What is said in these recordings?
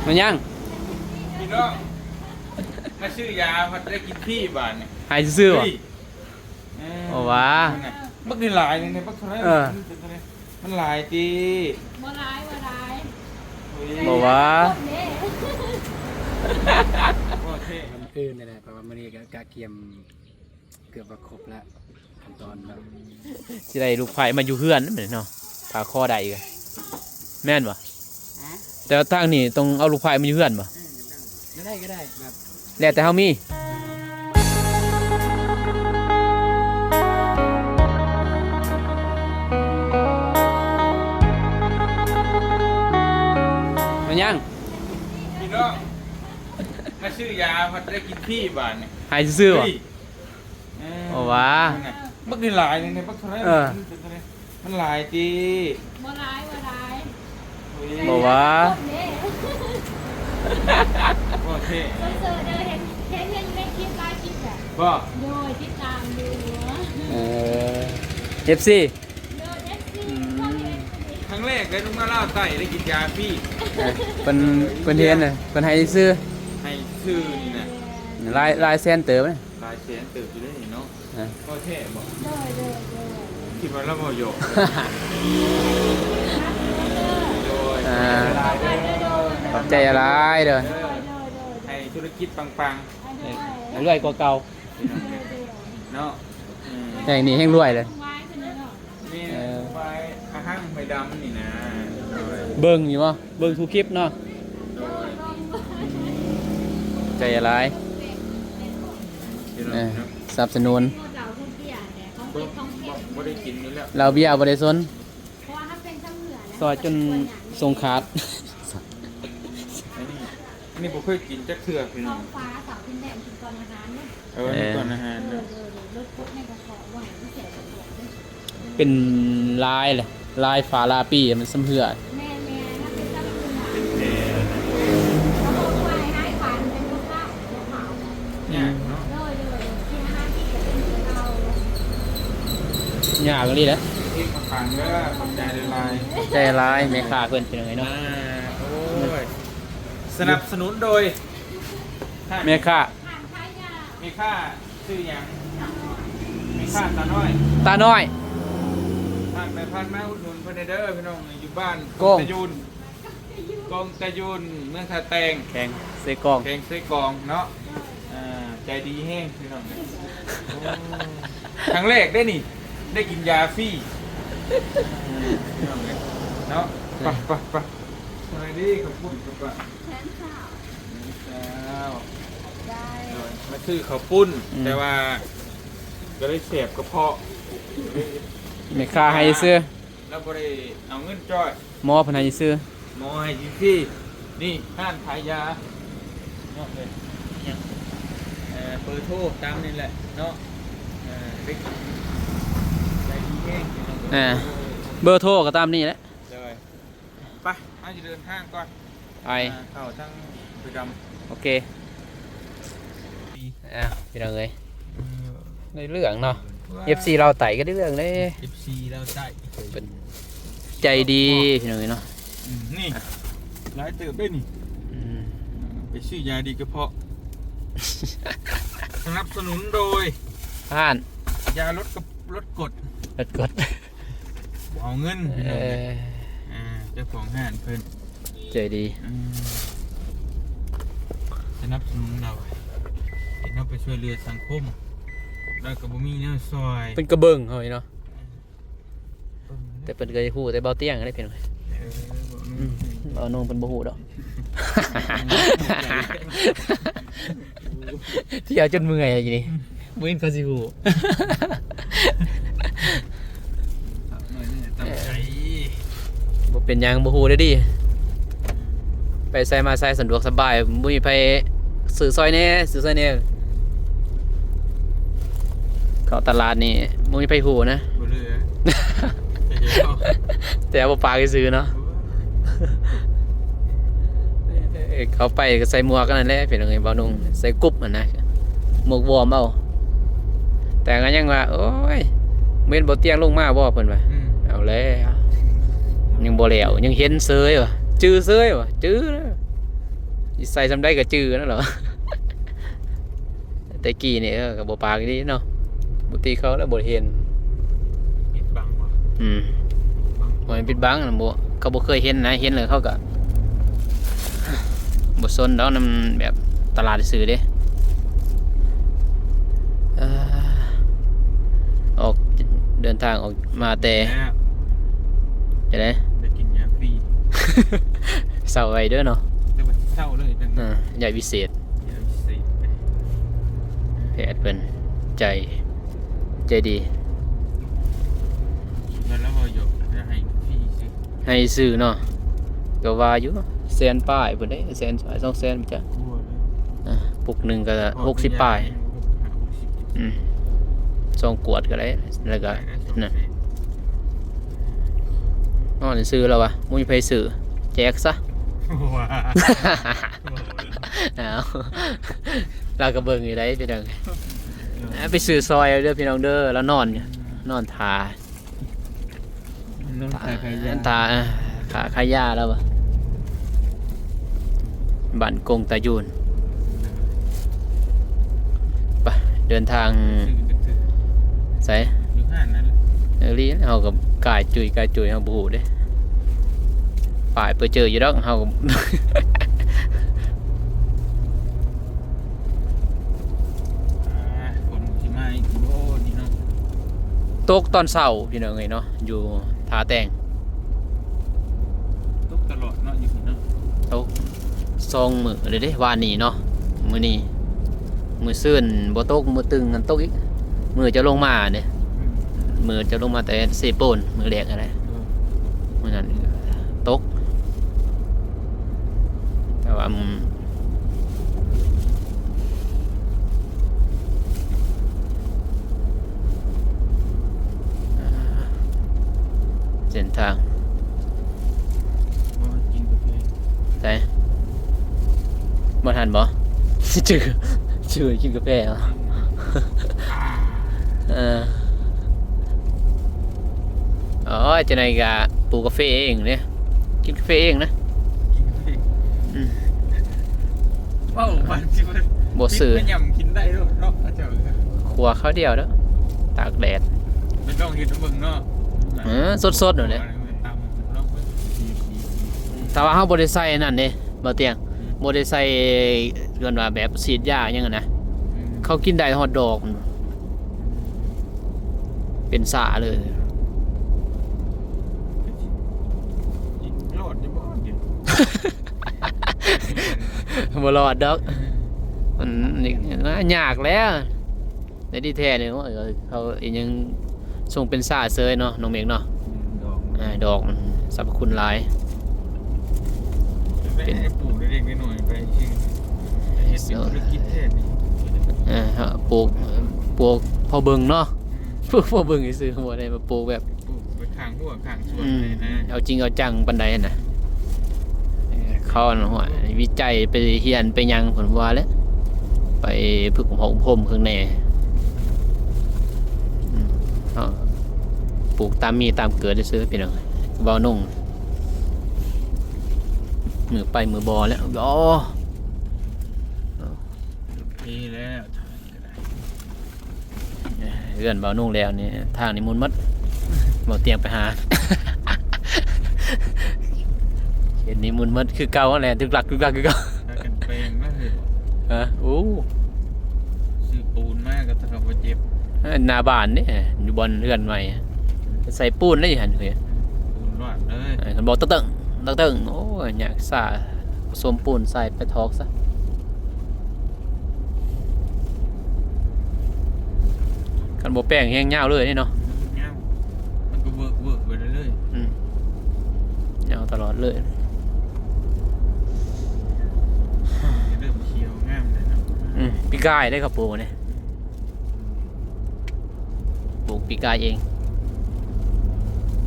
ແມ່ນຫຍັງ? ພີ່ນ້ອງ ມາຊື້ຢາພັດໄດ້ກິນຟຣີບາດນີ້ ໃຫ້ຊື່ໆ ເອີ ບໍ່ວ່າ ບັກນີ້ຫຼາຍນີ້ ບັກເທົ່າໃດ? ເອີ ມັນຫຼາຍຕິ? ບໍ່ຫຼາຍ ບໍ່ຫຼາຍ ບໍ່ວ່າ ບໍ່ແທ້ ບັງເອີນນີ້ແຫຼະ ເພາະວ່າມື້ນີ້ກໍກະກຽມ ເກືອບວ່າຄົບແລ້ວ ຂັ້ນຕອນແລ້ວ ຊິໄດ້ລູກໃພ້ມາຢູ່ເຮືອນແມ່ນເນາະ ຖ້າຂໍໄດ້ກໍ ແມ່ນບໍ່? ຮະ? ແຕ່ວ່າທາງນີ້ຕ້ອງເອົາລູກໃພ້ມາຢູ່ເຮືອນບໍ່? ເອີ ໄດ້ ກໍໄດ້ ແບບ ແລ້ວແຕ່ເຮົາມີ ແມ່ນຫຍັງ? ພີ່ນ້ອງ ມາຊື້ຢາພັດໄດ້ກິນຟຣີບາດນີ້ ໃຫ້ຊື່ໆ ບໍ່? ເອີ ບໍ່ວ່າ ບັກນີ້ຫຼາຍນີ້ ບັກເທົ່າໃດ? ເອີ ມັນຫຼາຍຕິ? ບໍ່ຫຼາຍ ບໍ່ຫຼາຍ ບໍ່ວ່າ ບໍ່ແທ້ ເຊີເດີ ເຫັນ ເຫັນຢູ່ໃນຄລິບຫຼາຍຄລິບແຫຼະ ບໍ່? ໂດຍ ຕິດຕາມຢູ່ ເອີ ເອັຟຊີ ໂດຍ ເອັຟຊີ ອືມ ຄັ້ງແລກເລີຍລົງມາລາວໃຕ້ໄດ້ກິນຢາຟຣີ ເອີ ເພິ່ນ ເພິ່ນເຫັນນະ ເພິ່ນໃຫ້ຊື່ ໃຫ້ຊື່ນີ້ນະ ຫຼາຍ ຫຼາຍແສນເຕີບນະ ຫຼາຍແສນເຕີບຢູ່ເດ້ເນາະ ຮະ ພໍແທ້ບໍ່? ໂດຍ ໂດຍ ໂດຍ ຄິດວ່າລາວເວົ້າຢອກ ໂດຍ ອ່າ ຂອບໃຈຫຼາຍເດີ ໂດຍ ໂດຍ ໂດຍ ໃຫ້ທຸລະກິດປັງໆ ໃຫ້ລວຍກວ່າເກົ່າ ໂດຍ ໂດຍ ເນາະ ອືມ ແຫ່ງນີ້ແຮ່ງລວຍເລີຍ ແມ່ນ ເອີ ໄປອາຫັງໄປດຳນີ້ນະ ເບິ່ງຢູ່ບໍ່? ເບິ່ງທຸກຄລິບເນາະ ໂດຍ ໃຈຫຼາຍ ເອີ ສະໜັບສະໜູນ ບໍ່ ບໍ່ ບໍ່ໄດ້ກິນຢູ່ແລ້ວ ເຫຼົ້າເບຍບໍ່ໄດ້ສົນ ຊອຍຈົນສົ່ງຂາດ ອັນນີ້ ອັນນີ້ບໍ່ເຄີຍກິນຈັກເທື່ອພີ່ນ້ອງ ເອີ ເອີ ກ່ອນອາຫານເນາະ ເອີ ເອີ ກ່ອນອາຫານເນາະ ເອີ ເອີ ເອີ ລົດກົດໃນກະເພາະ ບໍ່ໃຫ້ມັນເສຍກະເພາະເດີ ເປັນລາຍແຫຼະ ລາຍຝາລາປີ້ມັນຊຳເຮື້ອ ແມ່ນໆ ມັນເປັນຊຳເຮື້ອ ເປັນແຜ ກະເພາະໄຂ້ຮ້າຍຂາຍເປັນໂລຄາ ຍາກເນາະ ໂດຍ ໂດຍ ກິນອາຫານທີ່ເປັນຄືເກົ່າ ຍາກອີ່ຫຼີແຫຼະ ເຮັດມາຝາກເດີ ຂອບໃຈຫຼາຍໆ ໃຈຫຼາຍ ແມ່ຄ້າເພິ່ນເປັນຈັ່ງໃດເນາະ ອ່າ ໂອ້ຍ ສະໜັບສະໜູນໂດຍ ແມ່ຄ້າ ແມ່ຄ້າຊື່ຫຍັງ? ແມ່ຄ້າຕານ້ອຍ ຕານ້ອຍ ຜ່ານໄປຜ່ານມາອຸດໜູນເພິ່ນແດ່ເດີພີ່ນ້ອງ ຢູ່ບ້ານ ກອງຕະຍູນ ກອງຕະຍູນ ເມືອງທ່າແຕງ ແຂວງເຊກອງ ແຂວງເຊກອງເນາະ ອ່າ ໃຈດີແຮງພີ່ນ້ອງ ໂອ້ ຄັ້ງແລກເດ້ນີ້ ໄດ້ກິນຢາຟຣີ ພີ່ນ້ອງເອີຍເນາະ ໄປ ໄປ ໄປ ສະບາຍດີ ຂອບຄຸນ ຂອບຄຸນ ເຈົ້າ ໄດ້ ມາຊື້ເຂົ້າປຸ້ນ ອືມ ແຕ່ວ່າກໍໄດ້ແສບກະເພາະ ແມ່ຄ້າໃຫ້ຊື່ ລາວບໍ່ໄດ້ເອົາເງິນຈ້ອຍ ໝໍເພິ່ນໃຫ້ຊື່ ໝໍໃຫ້ຟຣີໆ ນີ້ຮ້ານຂາຍຢາເນາະ ເອີ ເບີໂທຕາມນີ້ແຫຼະເນາະ ເອີ ໄດ້ກິນ ໃຈດີແຮງ ເອີ ເບີໂທກໍຕາມນີ້ແຫຼະ ໂດຍ ໄປ ເຮົາຈະເດີນທາງກ່ອນ ໄປ ອ່າ ເຂົ້າທາງໄປດຳ ໂອເຄ ອ່າ ພີ່ນ້ອງເອີຍ ເອີ ໄດ້ເລື່ອງເນາະ ເອັຟຊີລາວໃຕ້ກໍໄດ້ເລື່ອງເດ້ ເອັຟຊີລາວໃຕ້ ເພິ່ນໃຈດີ ພີ່ນ້ອງເອີຍເນາະ ອືມ ນີ້ ອ່ະ ຫຼາຍເຕີບເດ້ນີ້ ອືມ ໄປຊື້ຢາດີກະເພາະ ສະໜັບສະໜູນໂດຍ ຮ້ານ ຢາລົດກະ ລົດກົດ ລົດກົດ ບໍ່ເອົາເງິນ ເອີ ພີ່ນ້ອງເອີຍ ອ່າ ເຈົ້າຂອງຮ້ານເພິ່ນໃຈດີ ອືມ ສະໜັບສະໜູນລາວ ເຫັນເຮົາໄປຊ່ວຍເຫຼືອສັງຄົມ ລາວກໍບໍ່ມີແນວຊ່ອຍ ເພິ່ນກໍເບິ່ງເຮົາເນາະ ເບິ່ງ ແຕ່ເພິ່ນກໍຮູ້ແຕ່ເບົາຕຽງເດ້ ເພິ່ນ ເອີ ເບົາໜຸ່ງ ອືມ ເບົາໜຸ່ງເພິ່ນບໍ່ຮູ້ດອກ ທ່ຽວຈົນເມື່ອຍຢູ່ນີ້ ບໍ່ເຫັນເຂົາຊິຮູ້ ເອີ ບໍ່ເປັນຫຍັງ ບໍ່ຮູ້ເດ້ ໄປໃສມາໃສສະດວກສະບາຍ ບໍ່ມີໃຜຊື້ຊ່ອຍແດ່ ຊື້ຊ່ອຍແດ່ ເຂົ້າຕະຫຼາດນີ້ບໍ່ມີໃຜຮູ້ນະ ບໍ່ເຫຼືອ ແຕ່ບໍ່ປາກຊື່ເນາະ ເອີ ເຂົ້າໄປກໍໃສ່ໝວກອັນນັ້ນແຫຼະ ພີ່ນ້ອງເອີຍ ເບົາໜຸ່ງ ໃສ່ກຸບຫັ້ນນະ ໝວກວອມເອົາ ແຕ່ກໍຍັງວ່າ ໂອ້ຍ ແມ່ນບໍ່ຕຽງລົງມາບໍ່ ເພິ່ນວ່າ ອືມ ເອົາແລ້ວ ຍັງບໍ່ແລ້ວ ຍັງເຫັນເຊີຍວ່າ ຈື່ເຊີຍວ່າ ຈື່ເລີຍ ຊິໃສ່ສ່ຳໃດກໍຈື່ນັ້ນແຫຼະ. ແຕ່ກີ້ນີ້ ເອີ ກໍບໍ່ປາກອີ່ຫຼີເນາະ, ບໍ່ຕິເຂົາແລ້ວບໍ່ເຫັນ. ປິດບັງບໍ່? ອືມ ບໍ່ແມ່ນປິດບັງນະ, ບໍ່ ເຂົາບໍ່ເຄີຍເຫັນນະ, ເຫັນແລ້ວເຂົາກໍບໍ່ສົນດອກ, ນຳແບບຕະຫຼາດຊື່ເດ້. ເອີ ອອກ ເດີນທາງອອກ ມາແຕ່ ແລ້ວ ຈັ່ງໃດ? ໄດ້ກິນຢາຟຣີ. ເຊົາໄວເດີເນາະ, ແຕ່ວ່າເຊົາເລີຍເປັນ ເອີ ຢາວິເສດ. ຢາວິເສດ ແພດເພິ່ນໃຈ ໃຈດີ. ແລ້ວເວົ້າຢອກໃຫ້ຟຣີຊື່ ໃຫ້ຊື່ເນາະ, ກໍວ່າຢູ່ແສນປາຍພຸ້ນເດ້, ແສນປາຍ ສອງແສນ ຈັກ ອ່າ ປຸກໜຶ່ງກໍຫົກສິບປາຍ. ຫົກສິບ ອືມ ສອງກວດກໍໄດ້ ແລ້ວກໍ ໄດ້ແລ້ວ ນັ້ນ ສອງແສນ ນອນຊື່ແລ້ວວະ, ບໍ່ມີໃຜຊື້ ແຈກຊະ. ອ້າວ ລາວກໍເບິ່ງຢູ່ໄດ໋ພີ່ນ້ອງ, ເອີ ໄປຊື້ຊອຍເດີພີ່ນ້ອງເດີ, ລາວນອນຢູ່ ນອນຖ້າ. ນອນຂາຍຂາຍຢາ ຖ້າ ເອີ ຂາ ຂາຍຢາແລ້ວບໍ່? ບ້ານກົງຕາຍູນ. ໄປ ເດີນທາງ ໃສ? ຢູ່ຮ້ານນັ້ນ ເອີ ລີ້ ເຮົາກໍກາຍຈຸຍ ກາຍຈຸຍ ເຮົາບໍ່ຮູ້ເດ້. ປ້າຍໄປເຈີຢູ່ດອກ ເຮົາກໍ ອ່າ ຝົນຊິມາອີກບໍ່ນີ້ເນາະ? ຕົກຕອນເຊົ້າພີ່ນ້ອງເອີຍເນາະ ຢູ່ທ່າແຕງ. ຕົກຕະຫຼອດເນາະ ຢູ່ພີ້ເນາະ. ຕົກສອງມື້ແລ້ວເດ້ ວານນີ້ເນາະ, ມື້ນີ້ ມື້ຊືນບໍ່ຕົກ, ມື້ຕື່ນນັ້ນຕົກອີກ. ມື້ເຈົ້າລົງມາເດ້ ອືມ ມື້ເຈົ້າລົງມາແຕ່ເຊໂປນ ມື້ແລກຫັ້ນແຫຼະ. ເອີ ມື້ນັ້ນຕົກ ແຕ່ວ່າ ອືມ ອ່າ ເສັ້ນທາງ ບໍ່ກິນກາແຟ ໃສ ບໍ່ທັນບໍ່? ຈື່ ຈື່ກິນກາແຟເນາະ. ເອີ ໂອ້ຍ ຈັ່ງໃດກໍປູກກາເຟເອງເດ້, ກິນກາເຟເອງນະ. ກິນເອງ ອືມ ເວົ້າປານຊິວ່າ ບໍ່ຊື້ ໄປຫຍ້ຳກິນໄດ້ໂລດເນາະ ເຂົາເຈົ້າ. ຂົ້ວຄາວດຽວເດີ ຕາກແດດ ໄປລອງເຮັດເບິ່ງເນາະ. ເອີ ສົດໆ ໂດດເດ້. ຕຳລອງເບິ່ງ ຖ້າວ່າເຮົາບໍ່ໄດ້ໃສ່ອັນນັ້ນເດ້ ບໍ່ຕຽງ ອືມ ບໍ່ໄດ້ໃສ່ ເອີ້ນວ່າແບບສີດຢາຫຍັງຫັ້ນນະ ອືມ ເຂົາກິນໄດ້ຮອດດອກ ເປັນສາເລີຍ. ລອດຢູ່ບໍ່? ບໍ່ລອດດອກ ມັນຍາກແລ້ວ. ໃນທີ່ແທ້ນີ້ ໂອ້ຍ ເຂົາອີ່ຫຍັງ ຊົງເປັນສາເຊີຍເນາະ ນ້ອງເມກເນາະ. ອືມ ດອກ ອ່າ ດອກມັນສັບພະຄຸນຫຼາຍ. ເປັນ ເປັນປູກເລັກໆ ນ້ອຍໆ ໄປຊື່ ເຮັດເປັນທຸລະກິດແທ້ນີ້. ເອີ ປູກ ປູກພໍເບິ່ງເນາະ ອືມ ປູກພໍເບິ່ງຊື່ໆ ບໍ່ໄດ້ມາປູກແບບ ປູກໄປຂ້າງຮົ້ວຂ້າງສວນ ອືມ ເລີຍນະ ເອົາຈິງເອົາຈັງປານໃດຫັ້ນນະ. ເອີ ເຂົາຫັ້ນ ໂຫ ວິໄຈໄປຮຽນໄປຫຍັງ ເພິ່ນວ່າແຫຼະ ໄປຝຶກອົບຮົມເພິ່ນແດ່. ອືມ ເຮົາປູກຕາມມີຕາມເກີດຊື່ໆ ພີ່ນ້ອງ. ເວົ້າໜຸ່ງ ມືໄປມືບໍ່ແລ້ວ ໂອ້ ໂອເຄແລ້ວ. ເຮືອນບ່າວນຸ່ງແລ້ວນີ້ ທາງນີ້ໝຸ່ນໝົດ ບ່າວຕຽງໄປຫາ ເຂດນີ້ໝຸ່ນໝົດຄືເກົ່າຫັ້ນແຫຼະ ຕຶກຫຼັກຕຶກຫຼັກຄືເກົ່າ. ພາກັນແປງມາເຮີ້ຍ ຮະ ໂອ້ ຊື້ປູນມາກໍເທົ່າກັບວ່າເຈັບ. ເອີ ໜ້າບ້ານນີ້ ຢູ່ບ່ອນເຮືອນໃໝ່ ໃສ່ປູນໄດ້ຫັ້ນເຮີ້ຍ ປູນລາດເລີຍ. ເອີ ຄັນບໍ່ເຕີງໆ ເຕີງໆ ໂອ້ຍ ຍາກຊາ ປະສົມປູນໃສ່ໄປຖອກຊະ. ຄັນບໍ່ແປງແຮງຍາວເລີຍເນາະ ຍາວ ມັນກໍເວີກໆ ໄປເລື້ອຍໆ. ອືມ ຍາວຕະຫຼອດເລີຍ. ເລີ່ມຂຽວງາມແລ້ວເນາະ. ອືມ ປີກາຍໄດ້ເຂົາປູກນີ້ ປູກປີກາຍເອງ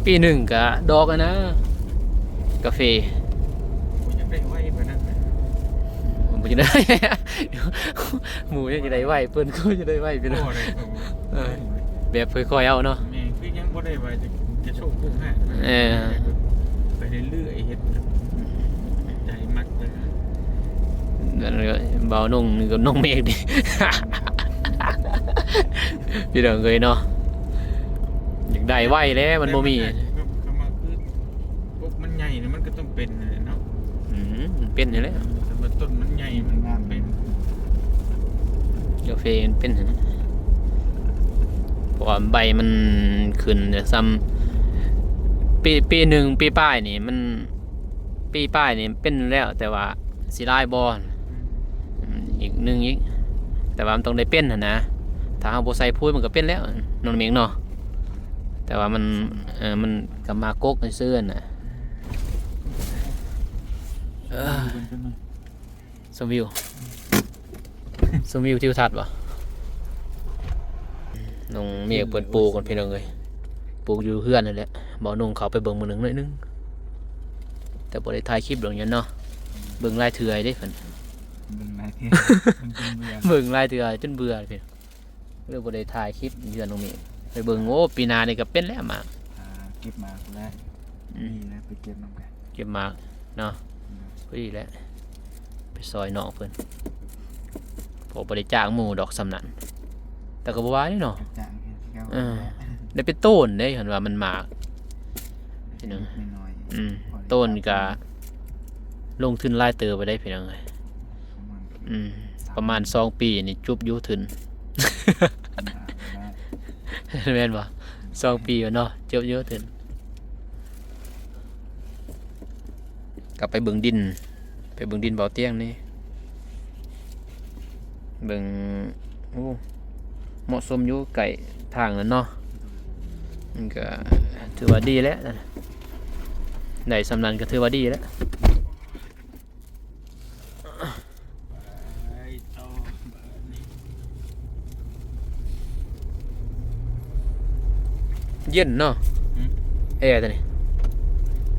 ປີໜຶ່ງກະດອກຫັ້ນນະ ກາເຟ. ບໍ່ຢາກໄດ້ໄວປານນັ້ນນະ ບໍ່ຢາກໄດ້ ໝູ່ຍັງຈະໄດ້ໄວ ເພິ່ນກໍຈະໄດ້ໄວ ພີ່ນ້ອງ. ບໍ່ໄດ້ ເອີ ແບບຄ່ອຍໆ ເອົາເນາະ. ແມ່ນ ຄືຍັງບໍ່ໄດ້ວ່າຈະ ຈະໂຊກໂກງຫາ ເອີ ໄປເລື້ອຍໆ ເຮັດໃຈມັກໄປ. ອັນນີ້ກໍບ່າວນົງນີ້ກັບນ້ອງເມກນີ້ ພີ່ນ້ອງເອີຍເນາະ ຢາກໄດ້ໄວແຫຼະ ມັນບໍ່ມີ ກໍ ກໍມາຄື ກົກມັນໃຫຍ່ນີ້ ມັນກໍຕ້ອງເປັນຫັ້ນແຫຼະເນາະ. ອືມ ມັນເປັນຫັ້ນແຫຼະ ແຕ່ວ່າຕົ້ນມັນໃຫຍ່ ມັນເປັນ ກາເຟມັນເປັນຫັ້ນ ເພາະວ່າໃບມັນຂຶ້ນແຕ່ຊ່ຳ ປີ ປີໜຶ່ງ ປີປາຍນີ້ ມັນ ປີປາຍນີ້ເປັນແລ້ວ ແຕ່ວ່າຊິຫຼາຍບໍ່ ອືມ ອີກໜຶ່ງອີກ ແຕ່ວ່າມັນຕ້ອງໄດ້ເປັນຫັ້ນນະ ຖ້າເຮົາບໍ່ໃສ່ປຸ໋ຍມັນກໍເປັນແລ້ວ ນ້ອງເມກເນາະ ແຕ່ວ່າມັນ ເອີ ມັນກໍມາກົກຊື່ໆນະ ເອີ ຊົມວິວ ຊົມວິວທິວທັດບໍ່? ນ້ອງເມກເພິ່ນປູກກ່ອນ ພີ່ນ້ອງເອີຍ ປູກຢູ່ເຮືອນນັ້ນແຫຼະ ບ່າວນົງເຂົ້າໄປເບິ່ງມື້ໜຶ່ງໜ້ອຍໜຶ່ງ ແຕ່ບໍ່ໄດ້ຖ່າຍຄລິບດອກຫຍັງເນາະ ເບິ່ງຫຼາຍເທື່ອເດ້ເພິ່ນ ເບິ່ງຫຼາຍເທື່ອ ເບິ່ງຈົນເບື່ອ ເບິ່ງຫຼາຍເທື່ອຈົນເບື່ອ ເລີຍບໍ່ໄດ້ຖ່າຍຄລິບເຮືອນນ້ອງເມກ ໄປເບິ່ງ ໂອ້ ປີໜ້ານີ້ກໍເປັນແລ້ວໝາກ ອ່າ ເກັບໝາກແລ້ວ ອືມ ນີ້ແຫຼະ ໄປເກັບນຳກັນ ເກັບໝາກເນາະ ອືມ ພໍດີແຫຼະ ໄປຊ່ອຍນ້ອງເພິ່ນ ເພາະບໍ່ໄດ້ຈ້າງໝູ່ດອກຊ່ຳນັ້ນ ແຕ່ກໍບໍ່ວ່າເດ້ເນາະ ກໍຈ້າງຄືເກົ່າ ເອີ ແຫຼະ ໄດ້ເປັນໂຕນເດ້ ຄັນວ່າມັນໝາກ ພີ່ນ້ອງ ນ້ອຍໆ ອືມ ພໍໄດ້ ໂຕນກໍ ປາກ ລົງທຶນຫຼາຍເຕີບໄປໄດ້ ພີ່ນ້ອງເອີຍ ປະມານ ອືມ ສາມ ປະມານສອງປີນີ້ຈົບຢູ່ທຶນ ແມ່ນບໍ່? ສອງປີເນາະ ຈົບຢູ່ທຶນ ກໍໄປເບິ່ງດິນ ໄປເບິ່ງດິນເບົາຕຽງນີ້ ເບິ່ງ ໂອ້ ເໝາະສົມຢູ່ໃກ້ທາງນັ້ນເນາະ ມັນກໍຖືວ່າດີແລ້ວ ໄດ້ສ່ຳນັ້ນກໍຖືວ່າດີແລ້ວ. ເຢັນເນາະ ອືມ ແອໂຕນີ້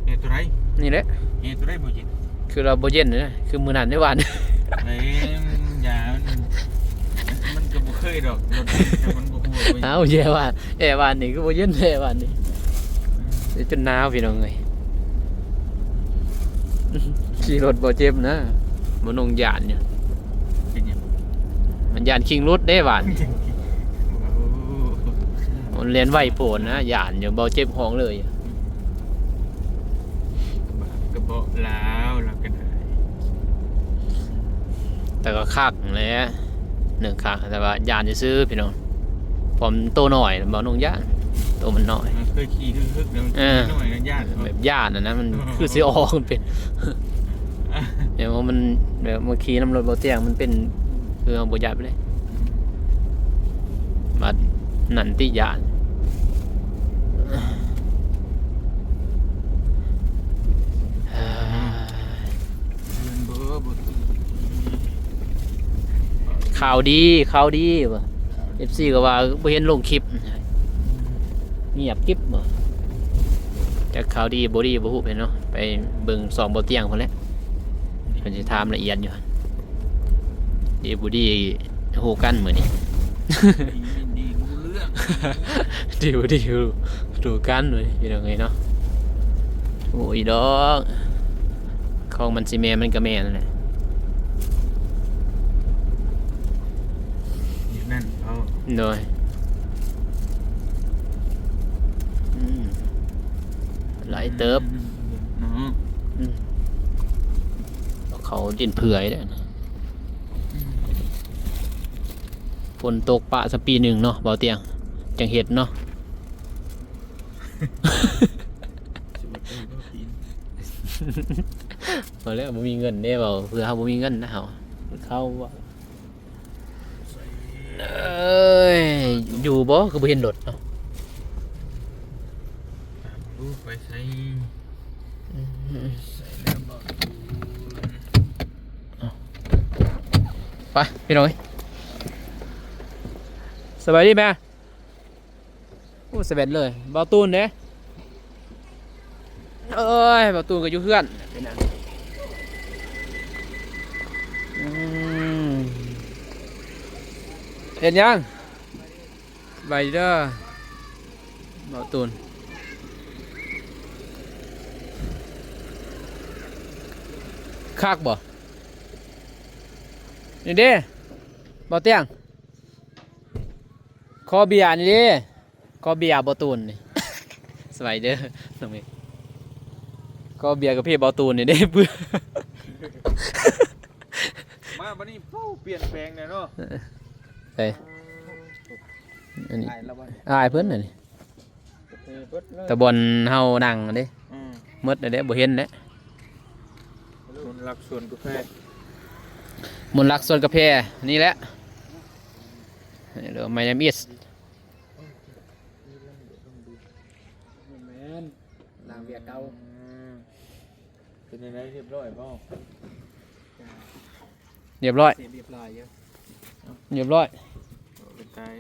ແອໂຕໃດ? ນີ້ແຫຼະ ແອໂຕໃດບໍ່ເຢັນ? ຄືວ່າບໍ່ເຢັນນະ ຄືມື້ນັ້ນໃນວານ ເອີຍ ຢ່າ ມັນ ມັນກໍບໍ່ເຄີຍດອກ ລົດ ແຕ່ມັນບໍ່ຮູ້ວ່າບໍ່ເຢັນ ອ້າວ ແອວານ ແອວານນີ້ຄືບໍ່ເຢັນ ແອວານນີ້ ອືມ ຈົນໜາວ ພີ່ນ້ອງເອີຍ. ຂີ່ລົດບໍ່ເຈັບນະ ບໍ່ນົງຢ້ານຢູ່ ເປັນຫຍັງ? ມັນຢ້ານຄີງຫຼຸດເດ້ຫວານ ໂອ້ ມັນແລ່ນໄວໂພດນະ ຢ້ານຢູ່ ບໍ່ເຈັບຫ້ອງເລີຍ ກະເບາະລາວ ລາວກະໄດ້ ແຕ່ກໍຄັກແຫຼະ ໜຶ່ງຄັກ ແຕ່ວ່າຢ້ານຊື່ໆ ພີ່ນ້ອງ. ເພາະມັນໂຕນ້ອຍ ເບົານົງຢ້ານ ໂຕມັນນ້ອຍ ເອີ ເຄີຍຂີ່ຮຶກໆ ແລ້ວ ເອີ ນ້ອຍກໍຢ້ານ ແບບຢ້ານຫັ້ນນະ ມັນ ເອີ ຄືຊິອອກ ມັນເປັນ ແບບວ່າມັນ ແບບວ່າຂີ່ນຳລົດເບົາຕຽງ ມັນເປັນ ຄືເຮົາບໍ່ຢ້ານປານໃດ ບາດນັ້ນຕິຢ້ານ. ຂ່າວດີ ຂ່າວດີວ່າ ເອັຟຊີກໍວ່າບໍ່ເຫັນລົງຄລິບ ງຽບກິບບໍ່ ຈັກຂ່າວດີບໍ່ດີບໍ່ຮູ້ເພິ່ນເນາະ ໄປເບິ່ງຊ່ອງເບົາຕຽງພຸ້ນແຫຼະ ເພິ່ນຊິຖາມລະອຽດຢູ່ ດີບໍ່ດີ ຮູ້ກັນມື້ນີ້ ດີບໍ່ດີ ຮູ້ກັນມື້ນີ້ ພີ່ນ້ອງເອີຍເນາະ. ໂອ້ຍດອກ ຂອງມັນຊິແມ່ນ ມັນກໍແມ່ນນັ້ນແຫຼະ ຢູ່ນັ້ນເຂົາ ໂດຍ ອືມ ຫຼາຍເຕີບ ອືມ ເນາະ ອືມ ເຂົາດິນເຜື່ອຍເດ້. ຝົນຕົກປະສະປີໜຶ່ງເນາະ ເບົາຕຽງ ຈັ່ງເຮັດເນາະ ບໍ່ແລ້ວ ບໍ່ມີເງິນເດ້ ເວົ້າເພື່ອເຮົາບໍ່ມີເງິນນະ ເຮົາ ເຂົາ ເອີຍ ຢູ່ບໍ່ ຄືບໍ່ເຫັນລົດເນາະ ໄປໃສ ໄປໃສແລ້ວບໍ່ ໄປ ພີ່ນ້ອງເອີຍ ສະບາຍດີແມ່ ໂອ້ ສະແຫວນເລີຍ ເບົາຕູນເດ້ ເອີຍ ເບົາຕູນກໍຢູ່ເຮືອນ ອືມ ເຮັດຫຍັງ? ໄວເດີ ເບົາຕູນ ຄັກບໍ່? ນີ້ເດ້ ບໍ່ຕຽງ ຂໍເບຍນີ້ເດ້ ຂໍເບຍບໍ່ຕູນນີ້ ສະບາຍເດີນ້ອງເມກ ຂໍເບຍກາເຟບໍ່ຕູນນີ້ເດ້ ມາບັດນີ້ ໂອ້ ປ່ຽນແປງແລ້ວເນາະ ໃສ ອັນນີ້ ອາຍລະບໍ່ ອາຍເພິ່ນອັນນີ້ ເອີ ເບິດເລີຍ ແຕ່ບ່ອນເຮົານັ່ງເດ້ ອືມ ໝົດແລ້ວເດ້ ບໍ່ເຫັນແລ້ວ ມົນລັກສວນກາແຟ ມົນລັກສວນກາແຟ ນີ້ແຫຼະ My name is ແມ່ນ ລ້າງເບຍເກົ່າ ອືມ ເປັນຈັ່ງໃດ ຮຽບຮ້ອຍບໍ່? ຮຽບຮ້ອຍ ຮຽບຮ້ອຍຢູ່ ຮຽບຮ້ອຍ ເປັນຕາຍ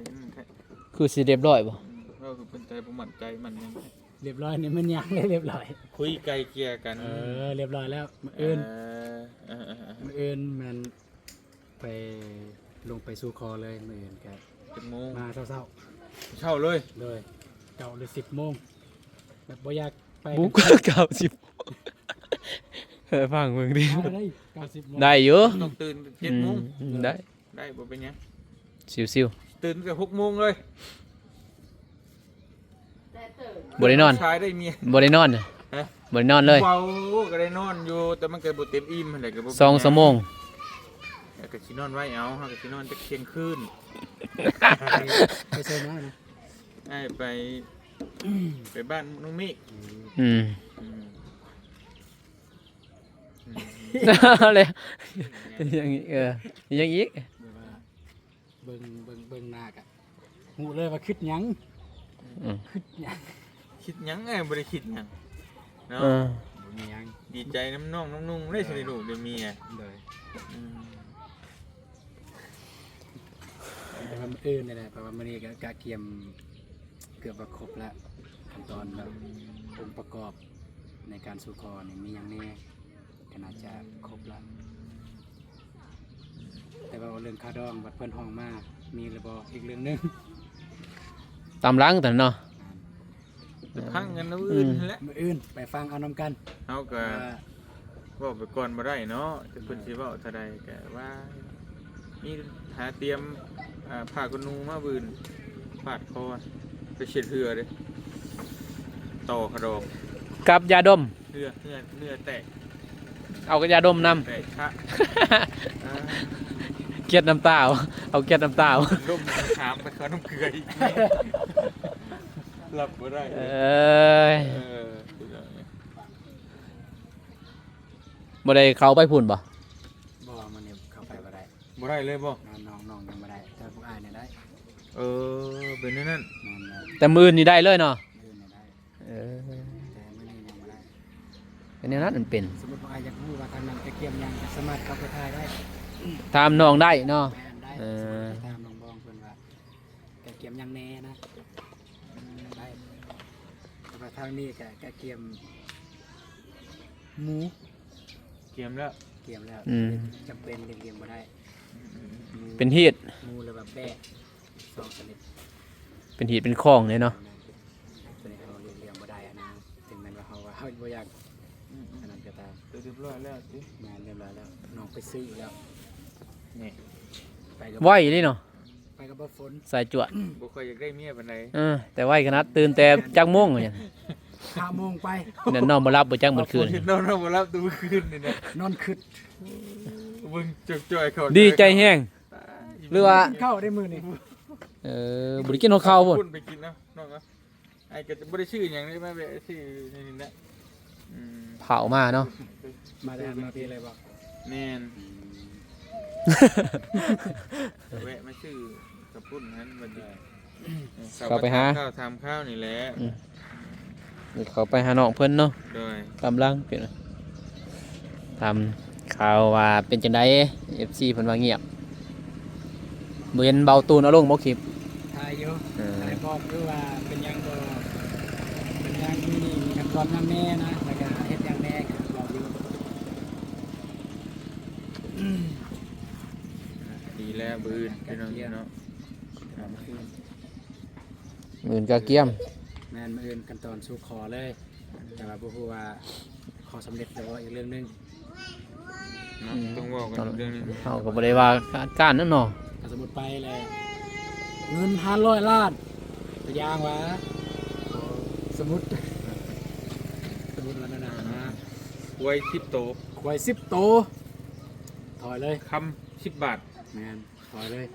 ຄືຊິຮຽບຮ້ອຍບໍ່? ອືມ ເວົ້າຄືເປັນຕາຍບໍ່ໝັ້ນໃຈໝັ້ນຫຍັງ ຮຽບຮ້ອຍນີ້ມັນຫຍັງ ຮຽບຮ້ອຍ ຄຸຍໄກ່ເກ່ຍກັນ ເອີ ຮຽບຮ້ອຍແລ້ວ ມື້ອື່ນ ເອີ ເອີ ມື້ອື່ນແມ່ນ ໄປ ລົງໄປສູ່ຂໍເລີຍ ມື້ອື່ນກະຈັກໂມງ? ມາເຊົ້າໆ ເຊົ້າເລີຍ ໂດຍ ເກົ້າຫຼືສິບໂມງ ແບບບໍ່ຢາກໄປ ບຸກ ເກົ້າສິບ ເອີ ຟັງເບິ່ງດິ ໄດ້ ເກົ້າສິບໂມງ ໄດ້ຢູ່ ຕ້ອງຕື່ນເຈັດໂມງ ອືມ ໄດ້ ໄດ້ ບໍ່ເປັນຫຍັງ ຊິວໆ ຕື່ນແຕ່ຫົກໂມງເລີຍ ບໍ່ໄດ້ນອນ ຊາຍໄດ້ເມຍ ບໍ່ໄດ້ນອນ ຮະ ບໍ່ໄດ້ນອນເລີຍ ເວົ້າກໍໄດ້ນອນຢູ່ ແຕ່ມັນກໍບໍ່ເຕັມອີ່ມຫັ້ນແຫຼະ ກໍບໍ່ເປັນຫຍັງ ສອງຊົ່ວໂມງ ແລ້ວກໍຊິນອນໄວເອົາ ເຮົາກໍຊິນອນຈັກທ່ຽງຄືນ ໄປໃສມານະ? ອ້າຍໄປ ໄປບ້ານນ້ອງເມກ ອືມ ອືມ ອືມ ເອົາແລ້ວ ຍັງອີກ ເອີ ຍັງອີກ ແບບວ່າ ເບິ່ງ ເບິ່ງ ເບິ່ງໜ້າກະຮູ້ເລີຍວ່າຄິດຫຍັງ ອືມ ຄິດຫຍັງ ຄິດຫຍັງ ເອີ ບໍ່ໄດ້ຄິດຫຍັງເນາະ ເອີ ບໍ່ມີຫຍັງ ດີໃຈນຳນ້ອງນຳນຸ່ງເດ້ ເອີ ຊິໄດ້ລູກໄດ້ເມຍ ໂດຍ ອືມ ແຕ່ວ່າມື້ອື່ນນີ້ແຫຼະ ເພາະວ່າມື້ນີ້ກະ ກະກຽມເກືອບວ່າຄົບແລ້ວ ຂັ້ນຕອນແບບອົງປະກອບໃນການສູ່ຂໍນີ້ມີຫຍັງແດ່ ກໍໜ້າຈະຄົບລະ ແຕ່ວ່າເລື່ອງຄ່າດອງບັດເພິ່ນຮ້ອງມາ ມີຫຼືບໍ່ ອີກເລື່ອງໜຶ່ງ ຕາມຫຼັງຕົວເນາະ ແມ່ນ ໄປຟັງກັນມື້ອື່ນ ອືມ ຫັ້ນແຫຼະ ມື້ອື່ນໄປຟັງເອົານຳກັນ ເຮົາກໍ ວ່າ ເວົ້າໄປກ່ອນບໍ່ໄດ້ເນາະ ແຕ່ເພິ່ນ ແມ່ນ ຊິເວົ້າເທົ່າໃດກໍວ່າ ມີຫາຕຽມ ອ່າ ຜ້າຂົນໜູມາບືນ ຟາດຄໍ ໄປເຊັດເຫື່ອເດ້ ຕໍ່ຂະດອກ ກັບຢາດົມ ເຫື່ອ ເຫື່ອ ເຫື່ອແຕກ ເອົາຢາດົມນຳ ແຕກຊະ ອ່າ ກຽດນ້ຳຕາ ເອົາກຽດນ້ຳຕາ ລົມຂາມໄປເຂົ້ານ້ຳເກືອອີກ ຮັບບໍ່ໄດ້ ເອີຍ ເອີ ບໍ່ໄດ້ເຂົ້າໄປພຸ້ນບໍ່? ບໍ່ ມື້ນີ້ເຂົ້າໄປບໍ່ໄດ້ ບໍ່ໄດ້ເລີຍບໍ່? ນ້ອງ ນ້ອງຍັງບໍ່ໄດ້ ແຕ່ພວກອ້າຍນີ້ໄດ້ ເອີ ເປັນແນວນັ້ນ ແມ່ນແລ້ວ ແຕ່ມື້ອື່ນນີ້ໄດ້ເລີຍເນາະ? ມື້ອື່ນນີ້ໄດ້ ເອີ ແຕ່ມື້ນີ້ຍັງບໍ່ໄດ້ ເປັນແນວນັ້ນມັນເປັນ ສົມມຸດວ່າອ້າຍຢາກຮູ້ວ່າທາງນັ້ນກະກຽມຫຍັງ ກໍສາມາດເຂົ້າໄປຖ່າຍໄດ້ ຖາມນ້ອງໄດ້ເນາະ ແມ່ນໄດ້ ເອີ ສົມມຸດໄປຖາມນ້ອງບອງເພິ່ນວ່າ ກະກຽມຫຍັງແດ່ນະ ໄດ້ ແຕ່ວ່າທາງນີ້ກະ ກະກຽມໝູ ກຽມແລ້ວ ກຽມແລ້ວ ອືມ ຈຳເປັນຫຼີກລ້ຽງບໍ່ໄດ້ ອືມໆໆ ໝູ ເປັນຮີດ ໝູ ຫຼືວ່າແບ້ ສອງຊະນິດ ເປັນຮີດເປັນຄອງເລີຍເນາະ ແມ່ນ ຕົວນີ້ເຮົາຫຼີກລ້ຽງບໍ່ໄດ້ຫັ້ນນະ ເຖິງແມ່ນວ່າເຮົາວ່າເຮົາບໍ່ຢາກ ອືມໆ ອັນນັ້ນກໍຕາມ ແຕ່ຮຽບຮ້ອຍແລ້ວຕິ ແມ່ນ ຮຽບຮ້ອຍແລ້ວ ນ້ອງໄປຊື້ແລ້ວ ນີ້ ໄປກັບ ໄວເລີຍເນາະ ໄປກັບບໍ່ຝົນ ສາຍຈວດ ບໍ່ຄ່ອຍຢາກໄດ້ເມຍປານໃດ ເອີ ແຕ່ໄວຂະໜາດ ຕື່ນແຕ່ຈັກໂມງຫຍັງ ຫ້າໂມງໄປ ແມ່ນນອນບໍ່ຫຼັບບໍ່ຈັກມື້ຄືນ ນອນ ນອນບໍ່ຫຼັບແຕ່ມື້ຄືນນີ້ນະ ນອນຄຶດ ເບິ່ງຈ່ອຍໆ ເຂົາ ດີໃຈແຮງ ຫຼືວ່າ ກິນເຂົ້າໄດ້ມື້ນີ້ ເອີ ບໍ່ໄດ້ກິນຮອດເຂົ້າພຸ້ນ ໄປກິນເນາະ ນ້ອງເນາະ ອ້າຍກໍບໍ່ໄດ້ຊື້ຫຍັງເລີຍ ມາແວະຊື້ນີ້ແຫຼະ ອືມ ເຜົາມາເນາະ ມາແຕ່ ມາພີ້ເລີຍບໍ່? ແມ່ນ ອືມ ແວະມາຊື້ກະປຸ້ນຫັ້ນບັດນີ້ ເອີ ເຂົ້າໄປຫາ ຖາມຂ່າວ ຖາມຂ່າວນີ້ແຫຼະ ອືມ ເຂົ້າໄປຫານ້ອງເພິ່ນເນາະ ໂດຍ ຕາມຫຼັງເພິ່ນ ຖາມຂ່າວວ່າເປັນຈັ່ງໃດ ເອັຟຊີ ເພິ່ນວ່າງຽບ ບໍ່ເຫັນເບົາຕູນເອົາລົງບໍ່ຄລິບ? ຖ່າຍຢູ່ ເອີ ຖ່າຍບອກຢູ່ວ່າເປັນຫຍັງບໍ່ ເປັນຫຍັງ ມີ ມີຂັ້ນຕອນຫຍັງແດ່ນະ ແລ້ວກະເຮັດຫຍັງແດ່ ບອກຢູ່ ດີແລ້ວ ມື້ອື່ນ ພີ່ນ້ອງເນາະ ມື້ອື່ນກະກຽມ ແມ່ນ ມື້ອື່ນຂັ້ນຕອນສູ່ຂໍເລີຍ ແຕ່ວ່າບໍ່ຮູ້ວ່າຂໍສຳເລັດຫຼືບໍ່ ອີກເລື່ອງໜຶ່ງ ອືມ ຕ້ອງເວົ້າກັນເລື່ອງນີ້ ເຮົາກໍບໍ່ໄດ້ວ່າການນັ້ນເນາະ. ກໍສົມມຸດໄປແລ້ວ ເງິນຫ້າຮ້ອຍລ້ານ ຕົວຢ່າງວ່າ ສົມມຸດ ສົມມຸດວ່ານັ້ນນະ ຄວາຍສິບໂຕ ຄວາຍສິບໂຕ ຖອຍເລີຍ ຄຳສິບບາດ ແມ່ນ ຖອຍເລີຍ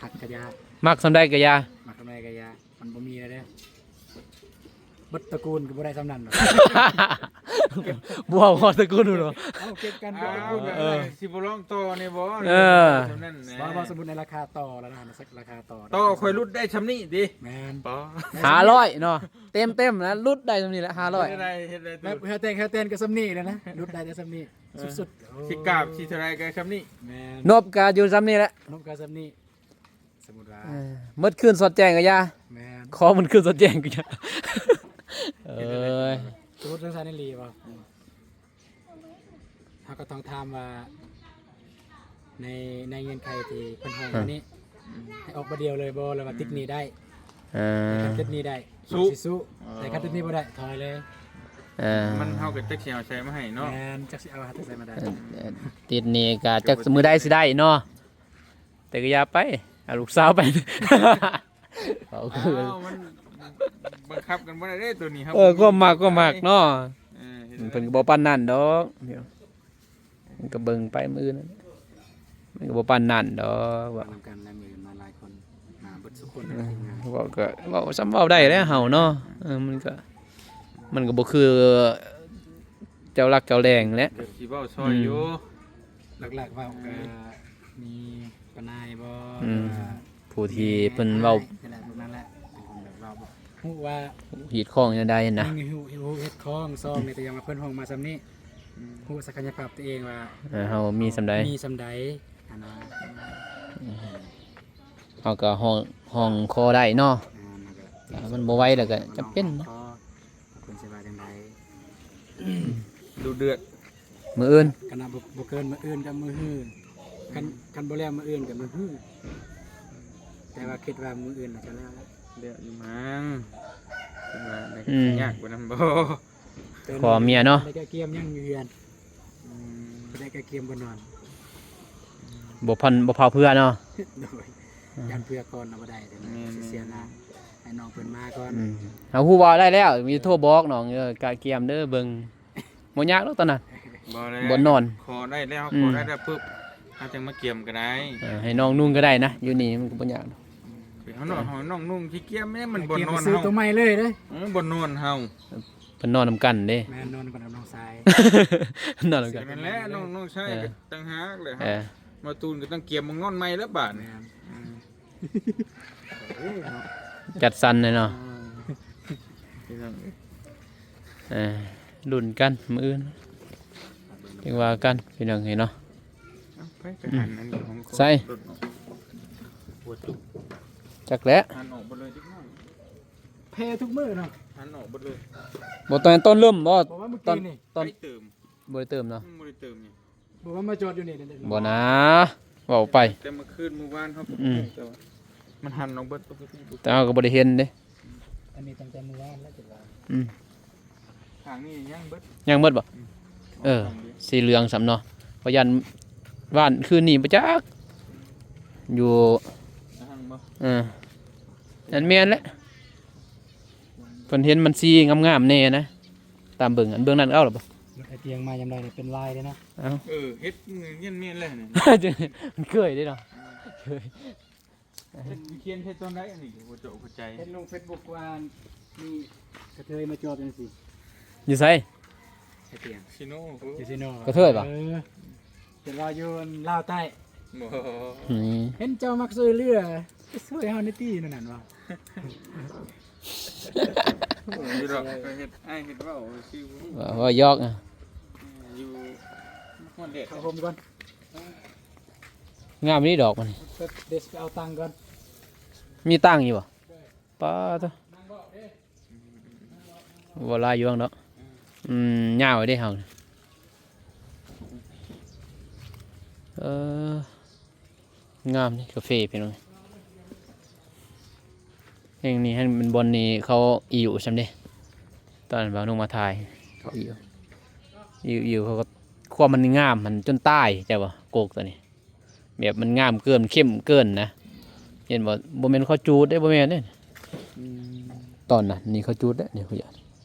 ຮັກກະຢ່າ ມັກສ່ຳໃດກະຢ່າ ມັກສ່ຳໃດກະຢ່າ ມັນບໍ່ມີແລ້ວເດ້ ເບິດຕະກູນກໍບໍ່ໄດ້ສ່ຳນັ້ນດອກ ບໍ່ເອົາຮອດຕະກູນພຸ້ນເນາະ ເອົາເກັບກັນ ເອົາ ເອີ ຊິບໍ່ລອງຕໍ່ນີ້ບໍ່ ເອີ ສ່ຳນັ້ນແຫຼະ ບໍ່ ບໍ່ ສົມມຸດໃນລາຄາຕໍ່ແລ້ວນະ ລາຄາຕໍ່ ຕໍ່ຂ້ອຍຫຼຸດໄດ້ສ່ຳນີ້ຕິ ແມ່ນ ຫ້າຮ້ອຍເນາະ ເຕັມໆນະ ຫຼຸດໄດ້ສ່ຳນີ້ແຫຼະ ຫ້າຮ້ອຍ ເຮັດໄດ້ ເຮັດໄດ້ ແລ້ວແຮວແຕ່ງ ແຮວແຕ່ງກໍສ່ຳນີ້ແຫຼະນະ ຫຼຸດໄດ້ແຕ່ສ່ຳນີ້ ເອີ ສຸດໆ ໂອ້ ຊິກາບຊິເທົ່າໃດກໍສ່ຳນີ້ ແມ່ນ ນົບກໍຢູ່ສ່ຳນີ້ແຫຼະ ນົບກໍສ່ຳນີ້ ສົມມຸດວ່າ ເອີ ໝົດຄືນສອດແຈ້ງກໍຢ່າ ແມ່ນ ຂໍໝົດຄືນສອດແຈ້ງກໍຢ່າ ເອີຍ ສົມມຸດຈັ່ງຊັ້ນອີ່ຫຼີບໍ່ ເຮົາກໍຕ້ອງຖາມວ່າ ໃນ ໃນເງື່ອນໄຂທີ່ເພິ່ນໃຫ້ ເອີ ມານີ້ ໃຫ້ອອກບາດດຽວເລີຍບໍ່ ຫຼືວ່າ ອືມ ຕິດໜີ້ໄດ້ ເອີ ແຕ່ຄັນຕິດໜີ້ໄດ້ ສູ້ ຊິສູ້ ເອີ ແຕ່ຄັນຕິດໜີ້ບໍ່ໄດ້ ຖອຍເລີຍ ເອີ ມັນ ເຮົາກໍຈັກຊິເອົາໃສມາໃຫ້ເນາະ ແມ່ນ ຈັກຊິເອົາໃສມາໄດ້ ເອີ ຕິດໜີ້ກໍຈັກມື້ໃດຊິໄດ້ເນາະ ແຕ່ກໍຢ່າໄປ ເອົາລູກສາວໄປ ເອົາຄື ອ້າວ ມັນບັງຄັບກັນບໍ່ໄດ້ເດ້ໂຕນີ້ ເອີ ຄວາມມັກ ຄວາມມັກເນາະ ເອີ ເພິ່ນກໍບໍ່ປານນັ້ນດອກ ມັນກໍເບິ່ງໄປມື້ອື່ນ ມັນກໍບໍ່ປານນັ້ນດອກ ວ່ານຳກັນແລ້ວ ມື້ອື່ນມາຫຼາຍຄົນ ມາເບິດສຸຄົນ ເອີ ເວົ້າກໍເວົ້າ ສ່ຳເວົ້າໄດ້ແລ້ວເຮົາເນາະ ເອີ ມັນກໍ ມັນກໍບໍ່ຄືເຈົ້າຫຼັກເຈົ້າແຫຼ່ງແຫຼະ ກໍຊິເວົ້າຊ່ອຍຢູ່ ອືມ ຫຼັກໆເວົ້າກໍມີປ້ານາຍບໍ່ ອືມ ຫຼືວ່າ ຜູ້ທີ່ເພິ່ນເວົ້າ ແມ່ອ້າຍນີ້ແຫຼະ ພວກນັ້ນແຫຼະ ເປັນຄົນແບບເວົ້າ ຮູ້ວ່າຮີດຄອງແນວໃດນະ ໜຶ່ງ ຮູ້ ຮູ້ຮີດຄອງ ສອງນີ້ ແຕ່ຢ່າງວ່າເພິ່ນຮ້ອງມາສ່ຳນີ້ ອືມ ຮູ້ສັກກະຍະພາບຕົວເອງວ່າ ເອີ ເຮົາມີສ່ຳໃດ ມີສ່ຳໃດຫັ້ນນະ ອືມ ເຮົາກໍຮ້ອງ ຮ້ອງຂໍໄດ້ເນາະ ແມ່ນ ມັນກໍ ຖ້າມັນບໍ່ໄຫວແລ້ວກໍຈຳເປັນ ຮ້ອງຂໍ ເພິ່ນຊິວ່າຈັ່ງໃດ ດຸເດືອດ ມື້ອື່ນ ຄັນວ່າບໍ່ ບໍ່ເກີນມື້ອື່ນກໍມື້ຮື ຄັນ ອືມ ຄັນບໍ່ແລ້ວມື້ອື່ນກໍມື້ຮື ແຕ່ວ່າຄິດວ່າມື້ອື່ນໜ້າຈະແລ້ວແຫຼະ ແລ້ວຢູ່ມັ້ງ ເພິ່ນວ່າໄດ້ ອືມ ຍາກກວ່ານັ້ນບໍ່ ຂໍເມຍເນາະ ໄດ້ກະກຽມຍັງຢູ່ເຮືອນ ອືມ ໄດ້ກະກຽມບໍ່ນອນ ບໍ່ພັນ ບໍ່ພາວເພື່ອເນາະ ໂດຍ ຢ້ານເພື່ອກ່ອນເອົາບໍ່ໄດ້ ແມ່ນໆ ເສຍໜ້າ ໃຫ້ນ້ອງເພິ່ນມາກ່ອນ ອືມ ເຮົາຮູ້ວ່າໄດ້ແລ້ວ ມີໂທບອກນ້ອງ ເອີ ກະກຽມເດີ ເບິ່ງ ບໍ່ຍາກດອກຕອນນັ້ນ ບໍ່ແລ້ວ ບ່ອນນອນ ຂໍໄດ້ແລ້ວ ອືມ ຂໍໄດ້ແລ້ວປຶບ ເຮົາຈັ່ງມາກຽມກໍໄດ້ ເອີ ໃຫ້ນ້ອງນຸ່ງກໍໄດ້ນະ ຢູ່ນີ້ມັນກໍບໍ່ຍາກດອກ ເຮົານ້ອງ ເຮົານ້ອງນຸ່ງຊິກຽມແມ່ນ ມັນບ່ອນນອນເຮົາ ຊື້ໂຕໃໝ່ເລີຍເດ້ ເອີ ບ່ອນນອນເຮົາ ເພິ່ນນອນນຳກັນເດ້ ແມ່ນ ນອນນຳກັນກັບນ້ອງຊາຍ ນອນນຳກັນ ນັ້ນແຫຼະ ນ້ອງ ນ້ອງຊາຍ ເອີ ກໍຕ່າງຫາກແຫຼະ ເອີ ມາຕູນກໍຕ້ອງກຽມໝ່ອງນອນໃໝ່ແລ້ວບາດນີ້ ແມ່ນ ອືມ ຈັດສັນແຫຼະເນາະ ອືມ ພີ່ນ້ອງ ເອີ ລຸ້ນກັນມື້ອື່ນ ຈັ່ງວ່າກັນ ພີ່ນ້ອງເອີຍເນາະ ເອົ້າ ໄປ ໄປຫັນອັນນີ້ຂອງ ໃສ ລົດເນາະ ຈັກແຫຼະ ຫັນອອກເບິດເລີຍເດັກນ້ອຍ ແຜ່ທຸກມື້ເນາະ ຫັນອອກເບິດເລີຍ ບໍ່ ຕອນຕົ້ນເລີ່ມບໍ່ ບໍ່ວ່າມື້ກີ້ນີ້ ຕອນ ໄປເຕີມ ບໍ່ໄດ້ເຕີມເນາະ ອືມ ບໍ່ໄດ້ເຕີມນີ້ ບໍ່ວ່າມາຈອດຢູ່ນີ້ເດ້ ບໍ່ນາ ເວົ້າໄປ ແຕ່ມື້ຄືນມື້ວານເຮົາ ອືມ ແຕ່ວ່າມັນຫັນອອກເບິດ ແຕ່ເຮົາກໍບໍ່ໄດ້ເຫັນເດ້ ອັນນີ້ຕັ້ງແຕ່ມື້ວານແລ້ວ ອືມ ຂ້າງນີ້ຍັງເບິດ ຍັງເບິດບໍ່? ອືມ ເອີ ອອກຂ້າງດຽວ ສີເຫຼືອງຊ້ຳເນາະ ເພາະຢ້ານວານຄືນນີ້ບໍ່ຈັກ ຢູ່ ເອີ ນັ້ນແມ່ນແຫຼະ ເພິ່ນເຫັນມັນສີງາມໆແດ່ນະ ຕາມເບິ່ງ ອັນເບື້ອງນັ້ນເອົາແລ້ວບໍ່? ລົດໄອ້ຕຽງມາຍາມໃດນີ້ເປັນລາຍເດ້ນະ ເອົ້າ ເອີ ເຮັດເງິນແມ່ນແລ້ວນີ້ ມັນເຄີຍເດ້ເນາະ ເຄີຍ ເຮັດ ຂຽນເຮັດຕອນໃດອັນນີ້ ບໍ່ເຈົ້າເຂົ້າໃຈ ເຫັນລົງເຟສບຸກວ່າມີກະເທີຍມາຈອດຈັ່ງຊີ້ ຢູ່ໃສ? ໄອ້ຕຽງ ຊີໂນ ຢູ່ຊີໂນ ກະເທີຍບໍ່? ເອີ ເຫັນວ່າຢູ່ລາວໃຕ້ ບໍ່ ອືມ ເຫັນເຈົ້າມັກຊ່ວຍເຫຼືອ ໄປຊ່ວຍເຮົາແດ່ຕິ ນັ້ນນັ້ນວ່າ ຢູ່ດອກ ເຮັດ ອ້າຍເຮັດເວົ້າຊື່ ເວົ້າ ເວົ້າຢອກ ຢູ່ ຮ້ອນແດດ ເຂົ້າໂຮມກ່ອນ ງາມນີ້ດອກມັນ ເດີຊິໄປເອົາຕັງກ່ອນ ມີຕັງຢູ່ບໍ່? ປາໂທ ບໍ່ຫຼາຍຢູ່ເນາະ ອືມ ຍາວເດ້ເຮົາ ເອີ ງາມນີ້ກາເຟພີ່ນ້ອງ ແຫ່ງນີ້ຫັ້ນແມ່ນບ່ອນນີ້ເຂົາອີ່ຢູ່ຊ້ຳເດ້ ຕອນບ່າວນຸ່ງມາຖ່າຍ ເຂົາອີ່ຢູ່ ອີ່ຢູ່ ເຂົາກໍ ວາມມັນງາມຫັ້ນຈົນຕາຍ ເຈົ້າວ່າ ກົກຕົວນີ້ ແບບມັນງາມເກີນ ເຂັ້ມເກີນນະ ເຫັນບໍ່? ບໍ່ແມ່ນເຂົາຈູດເດ້ ບໍ່ແມ່ນເດ້. ອືມ ຕອນນັ້ນນີ້ເຂົາຈູດເດ້ ນີ້ເຂົາຢາກ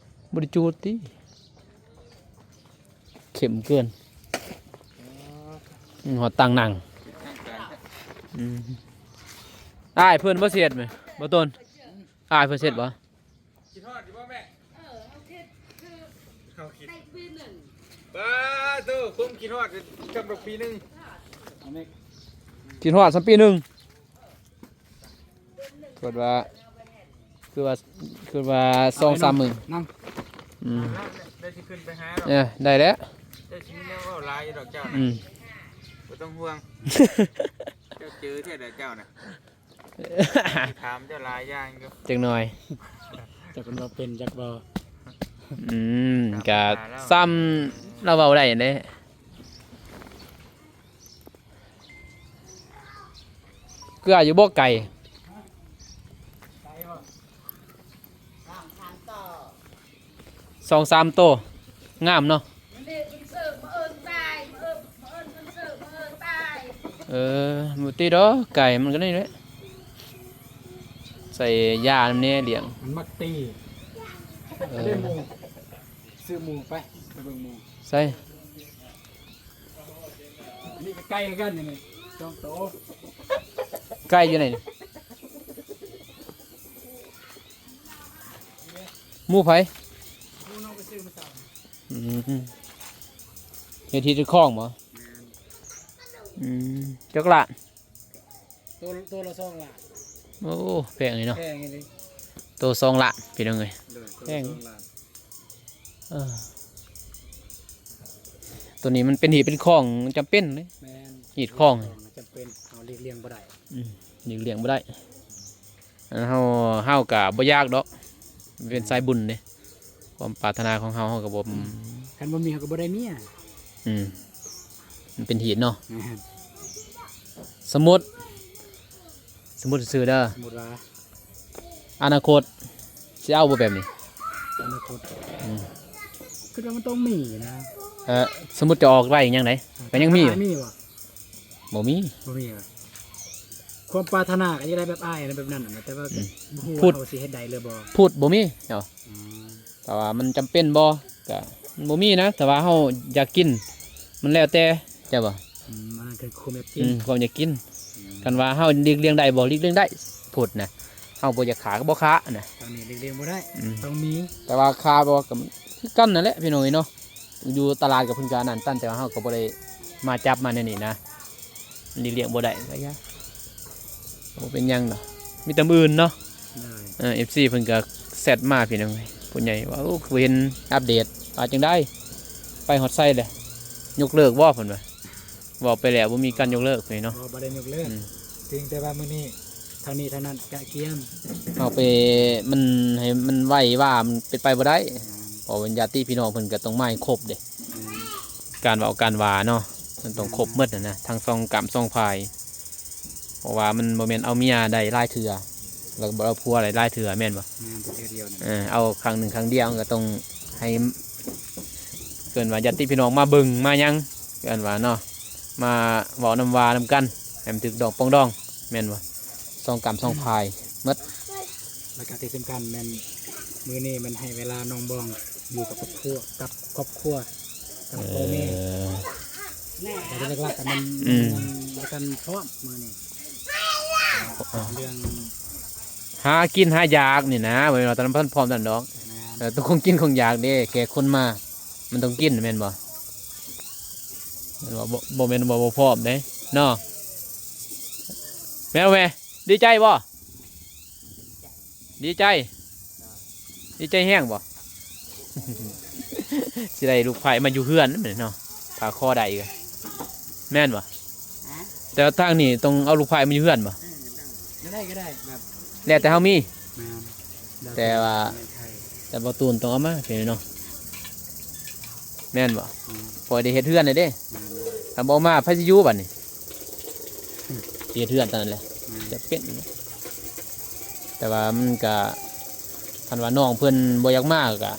ບໍ່ໄດ້ຈູດຕິ ເຂັ້ມເກີນ. ອໍ ອືມ ຮອດຕັ້ງນັ່ງ. ເປັນທາງການແທ້. ອືມ ອ້າຍເພິ່ນບໍ່ເສັດແມ່ ບໍ່ຕົນ? ອ້າຍເພິ່ນເສັດບໍ່? ຄິດຮອດຢູ່ບໍ່ແມ່? ເອີ ເຮົາຄິດຄື ເຮົາຄິດ ໃນປີໜຶ່ງ ປ້າໂຕ ຄວາມຄິດຮອດຈຳດອກປີໜຶ່ງ ຄິດຮອດສ່ຳປີໜຶ່ງ ເພິ່ນວ່າ ຄືວ່າ ຄືວ່າສອງສາມມື້ນຳ ອືມ ໄດ້ຊິຂຶ້ນໄປຫາດອກ ເອີ ໄດ້ແລ້ວ ເຈົ້າຊິມີແນວເວົ້າຫຼາຍຢູ່ດອກເຈົ້ານະ ອືມ ບໍ່ຕ້ອງຫ່ວງ ເຈົ້າເຈີແທ້ໃດເຈົ້ານະ ຖາມເຈົ້າຫຼາຍຢ່າງຢູ່ ຈັກໜ່ອຍ ຈັກເພິ່ນວ່າເປັນຈັກບໍ່ ອືມ ກະສ່ຳລາວເວົ້າໄດ້ຫັ້ນເດ້. ເກືອຢູ່ບໍ່ໄກ່? ສອງສາມໂຕ ງາມເນາະ. ເອີ ບໍ່ຕິດດອກ ໄກ່ມັນກໍນີ້ແຫຼະ ໃສ່ຢານຳແດ່ລ້ຽງ ມັນມັກຕີ. ເອີ ໄດ້ໝູ່ ຊື້ໝູ່ໄປ ໄປເບິ່ງໝູ່ ໃສ່ ອັນນີ້ກໍໄກ່ຄືກັນນີ້ ສອງໂຕ ໄກ່ຢູ່ໃນນີ້ ໝູ່ໃຜ? ໝູ່ນ້ອງໄປຊື້ມື້ເຊົ້າ. ອືມ ເຮັດທີ່ເຈົ້າຂອງບໍ່? ແມ່ນ. ອືມ ຈັກລ້ານ? ໂຕ ໂຕລະສອງລ້ານ. ໂອ້ ແພງເລີຍເນາະ ແພງອີ່ຫຼີ ໂຕສອງລ້ານ ພີ່ນ້ອງເອີຍ ໂດຍ ໂຕລະສອງລ້ານ. ເອີ ໂຕນີ້ມັນເປັນຮີດເປັນຄອງ ຈຳເປັນເດ້. ແມ່ນ ຮີດຄອງ ຈຳເປັນ ເຮົາຫຼີກລ່ຽງບໍ່ໄດ້. ອືມ ຫຼີກລ່ຽງບໍ່ໄດ້ ອັນເຮົາ ເຮົາກະບໍ່ຢາກດອກ ເປັນສາຍບຸນເດ້ ຄວາມປາດຖະໜາຂອງເຮົາ ເຮົາກໍບໍ່ ອືມ ຄັນບໍ່ມີເຮົາກໍບໍ່ໄດ້ເມຍ. ອືມ ມັນເປັນຮີດເນາະ. ແມ່ນ ສົມມຸດ ສົມມຸດຊື່ໆເດີ ສົມມຸດວ່າ ອະນາຄົດຊິເອົາບໍ່ແບບນີ້? ອະນາຄົດ ອືມ ຄິດວ່າມັນຕ້ອງມີນະ. ເອີ ສົມມຸດຈະອອກໄດ້ຫຍັງໃດ ກໍຍັງມີຢູ່ ມີບໍ່? ບໍ່ມີ ບໍ່ມີຫວາ? ຄວາມປາດຖະໜາກໍຢາກໄດ້ແບບອ້າຍນະ ແບບນັ້ນນະ ແຕ່ວ່າ ອືມ ບໍ່ຮູ້ວ່າເຮົາຊິເຮັດໄດ້ຫຼືບໍ່. ພຸດບໍ່ມີເນາະ. ອືມ ແຕ່ວ່າມັນຈຳເປັນບໍ່? ກະມັນບໍ່ມີນະ ແຕ່ວ່າເຮົາຢາກກິນ ມັນແລ້ວແຕ່ ເຈົ້າບໍ່? ອືມ ອັນນັ້ນຄືຄວາມຢາກກິນ ອືມ ຄວາມຢາກກິນ. ອືມ ຄັນວ່າເຮົາຫຼີກລ່ຽງໄດ້ບໍ່? ຫຼີກລ່ຽງໄດ້ ພຸດນະ ເຮົາບໍ່ຢາກຂາກໍບໍ່ຂານະ. ທາງນີ້ຫຼີກລ່ຽງບໍ່ໄດ້ ອືມ ຕ້ອງມີ. ແຕ່ວ່າຂາບໍ່ກໍຄືກັນນັ້ນແຫຼະ ພີ່ນ້ອງເອີຍເນາະ. ຢູ່ຕະຫຼາດກໍເພິ່ນກໍອັນນັ້ນຕັນ ແຕ່ວ່າເຮົາກໍບໍ່ໄດ້ມາຈັບມາແນວນີ້ນະ ມັນຫຼີກລ່ຽງບໍ່ໄດ້ກໍຢ່າ ບໍ່ເປັນຫຍັງດອກ ມີແຕ່ມື້ອື່ນເນາະ. ເອີ ເອັຟຊີເພິ່ນກໍແຊັດມາ ພີ່ນ້ອງເອີຍ ຜູ້ໃຫຍ່ວ່າ ໂອ້ ຄືບໍ່ເຫັນອັບເດດ ວ່າຈັ່ງໃດ ໄປຮອດໃສແລ້ວ ຍົກເລີກບໍ່ ເພິ່ນວ່າ. ເວົ້າໄປແລ້ວບໍ່ມີການຍົກເລີກເລີຍເນາະ. ບໍ່ ບໍ່ໄດ້ຍົກເລີກ ອືມ ພຽງແຕ່ວ່າມື້ນີ້ທາງນີ້ທາງນັ້ນກະກຽມ ເຮົາໄປ ມັນໃຫ້ມັນໄວວ່າ ມັນເປັນໄປບໍ່ໄດ້. ແມ່ນ ເພາະວ່າຍາດຕິພີ່ນ້ອງເພິ່ນກໍຕ້ອງມາໃຫ້ຄົບເດ້. ແມ່ນ ການເວົ້າການວ່າເນາະ ມັນຕ້ອງຄົບໝົດຫັ້ນນະ ທັງສອງກ້ຳສອງພາຍ ເພາະວ່າມັນບໍ່ແມ່ນເອົາເມຍໄດ້ຫຼາຍເທື່ອ ແລ້ວກໍບໍ່ເອົາຜົວໄດ້ຫຼາຍເທື່ອ ແມ່ນບໍ່? ແມ່ນ ເທື່ອດຽວນີ້ ເອີ ເອົາຄັ້ງໜຶ່ງຄັ້ງດຽວ ມັນກໍຕ້ອງໃຫ້ ເອີ້ນວ່າຍາດຕິພີ່ນ້ອງມາເບິ່ງມາຫຍັງ ເອີ້ນວ່າເນາະ ມາເວົ້ານຳວ່ານຳກັນ ໃຫ້ມັນຖືກດອງປອງດອງ ແມ່ນບໍ່? ສອງກ້ຳສອງພາຍໝົດ. ແລ້ວກໍທີ່ສຳຄັນແມ່ນ ມື້ນີ້ແມ່ນໃຫ້ເວລານ້ອງບອງຢູ່ກັບຄອບຄົວ ກັບຄອບຄົວ ກັບພໍ່ແມ່ ເອີ ແຕ່ຫຼັກໆກໍແມ່ນ ອືມ ບໍ່ທັນພ້ອມມື້ນີ້ ເລື່ອງຫາກິນຫາຢາກນີ້ນະ ບໍ່ແມ່ນວ່າຕອນນັ້ນພັນພ້ອມນັ້ນດອກ. ແມ່ນ ເອີ ຕ້ອງຂອງກິນຂອງຢາກເດ້ ແຂກຄົນມາ ມັນຕ້ອງກິນແມ່ນບໍ່? ແມ່ນບໍ່? ບໍ່ ບໍ່ແມ່ນວ່າບໍ່ພ້ອມເດ້ເນາະ ແມ່ນບໍ່ແມ່? ດີໃຈບໍ່? ດີໃຈ ດີໃຈແຮງບໍ່? ຊິໄດ້ລູກໃພ້ມາຢູ່ເຮືອນແມ່ນເນາະ ຖ້າຂໍໄດ້ກໍ ແມ່ນບໍ່? ຮະ? ແຕ່ວ່າທາງນີ້ຕ້ອງເອົາລູກໃພ້ມາຢູ່ເຮືອນບໍ່? ເອີ ໄດ້ກໍໄດ້ ແບບ ແລ້ວແຕ່ເຮົາມີ ແມ່ນ ແຕ່ວ່າ ແມ່ນໃຜ ແຕ່ບໍ່ຕູນຕ້ອງເອົາມາ ເປັນເນາະ ແມ່ນບໍ່? ອືມ ພໍໄດ້ເຮັດເຮືອນແລ້ວເດ້ ແມ່ນ ຄັນບໍ່ເອົາມາໃຜຊິຢູ່ບັດນີ້? ອືມ ຊິເຮັດເຮືອນຕອນນັ້ນແຫຼະ ແມ່ນ ຈະເປັນ ແຕ່ວ່າມັນກະ ຄັນວ່ານ້ອງເພິ່ນບໍ່ຢາກມາກະ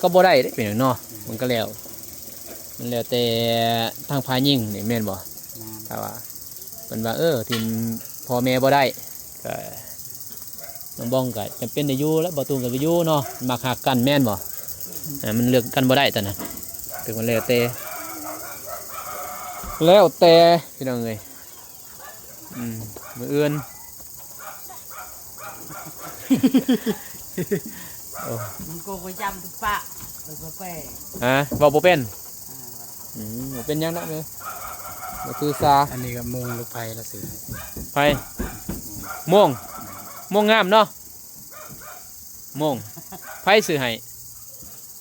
ກໍບໍ່ໄດ້ເດ້ ເປັນຫຍັງເນາະ ມັນກໍແລ້ວ ມັນແລ້ວແຕ່ທາງຝ່າຍຍິງນີ້ແມ່ນບໍ່? ແມ່ນ. ຖ້າວ່າເພິ່ນວ່າ ເອີ ຖິ້ມພໍ່ແມ່ບໍ່ໄດ້ ກໍນ້ອງບອງກໍຈຳເປັນໄດ້ຢູ່ແລ້ວ ບ່າວຕຸງກໍຢູ່ເນາະ ມັກຮັກກັນແມ່ນບໍ່? ອືມ ເອີ ມັນເລືອກກັນບໍ່ໄດ້ຕອນນັ້ນ ຖືວ່າແລ້ວແຕ່ ແລ້ວແຕ່ພີ່ນ້ອງເອີຍ. ອືມ ມື້ອື່ນ ໂອ້ ມັນກໍບໍ່ຈຳຕຸປະ ເອີ ບໍ່ແປ ຮະ ເວົ້າບໍ່ເປັນ ອ່າ ອືມ ບໍ່ເປັນຫຍັງດອກເດີ ບໍ່ຖືສາ. ອັນນີ້ກໍໂມງລູກໃຜລະຊື້ໃຫ້ ໃຜ? ໂມງ ໂມງງາມເນາະ ໂມງ ໃຜຊື້ໃຫ້?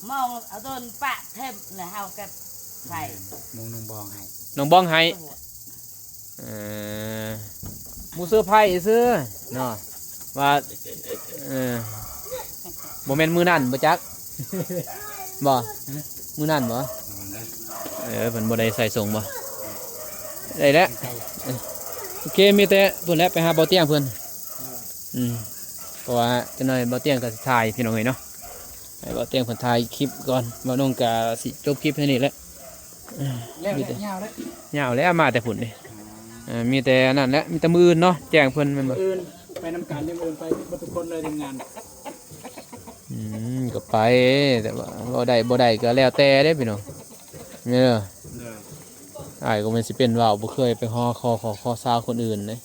ໂມງເອົາໂດນປະເທັມແລ້ວເຮົາກັບໃຜ? ໂມງນ້ອງບອງໃຫ້ ນ້ອງບອງໃຫ້. ເອີ ໝູ່ເຊີໄພຊື່ເນາະ ວ່າ ເອີ ບໍ່ແມ່ນມື້ນັ້ນບໍ່ຈັກ ບໍ່? ມື້ນັ້ນບໍ່? ເອີ ເພິ່ນບໍ່ໄດ້ໃສ່ສົ່ງບໍ່? ໄດ້ແລ້ວ ໂອເຄ ມີແຕ່ພຸ້ນແຫຼະ ໄປຫາເບົາຕຽງເພິ່ນ ອືມ ເພາະວ່າຈັກໜ້ອຍເບົາຕຽງກໍຊິຖ່າຍ ພີ່ນ້ອງເອີຍເນາະ ໃຫ້ເບົາຕຽງເພິ່ນຖ່າຍຄລິບກ່ອນ ເບົານົງກໍຊິຈົບຄລິບແຄ່ນີ້ແຫຼະ. ແລ້ວແຫຼະ ຍາວແລ້ວ ຍາວແລ້ວ ມາແຕ່ພຸ້ນເດ້ ເອີ ມີແຕ່ອັນນັ້ນແຫຼະ ມີແຕ່ມື້ອື່ນເນາະ ແຈ້ງເພິ່ນແມ່ນບໍ່? ມື້ອື່ນໄປນຳກັນ ມື້ອື່ນໄປເບິດທຸກຄົນເລີຍ ທີມງານ ອືມ ກໍໄປ ແຕ່ວ່າເວົ້າໄດ້ບໍ່ໄດ້ກໍແລ້ວແຕ່ເດ້ພີ່ນ້ອງ ເດີ ເດີ ອ້າຍກໍແມ່ນຊິເປັນເວົ້າ ບໍ່ເຄີຍໄປຂໍ ຂໍ ຂໍ ຂໍສາວຄົນອື່ນເດ້